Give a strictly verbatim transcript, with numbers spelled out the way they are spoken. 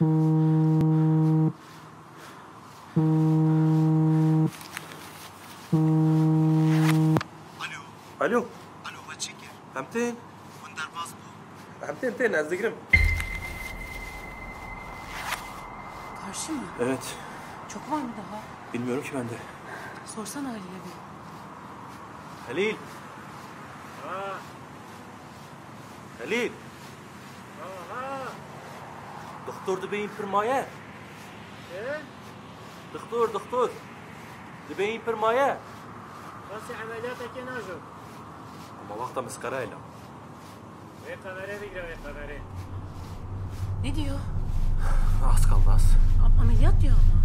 Alo. Alo. Alo, we çi kir? Em tên. Hûn derbas bû. Em tên, tên, ez digirim. Karşı mı? Evet. Çok var mı daha? Bilmiyorum ki ben de. Sorsana Halil'e bir. Halil. Ha. Halil. Aha. Doktor dibê hîn pir maye. Çi? Doktor, doktor. Dibê hîn pir maye. Qasî emeliyatekê najo. Ama wexta mesxere eyle. Wê kamerê bigire, wê kamerê. Ne diyor? Az kaldı, az. A- ameliyat diyor ama.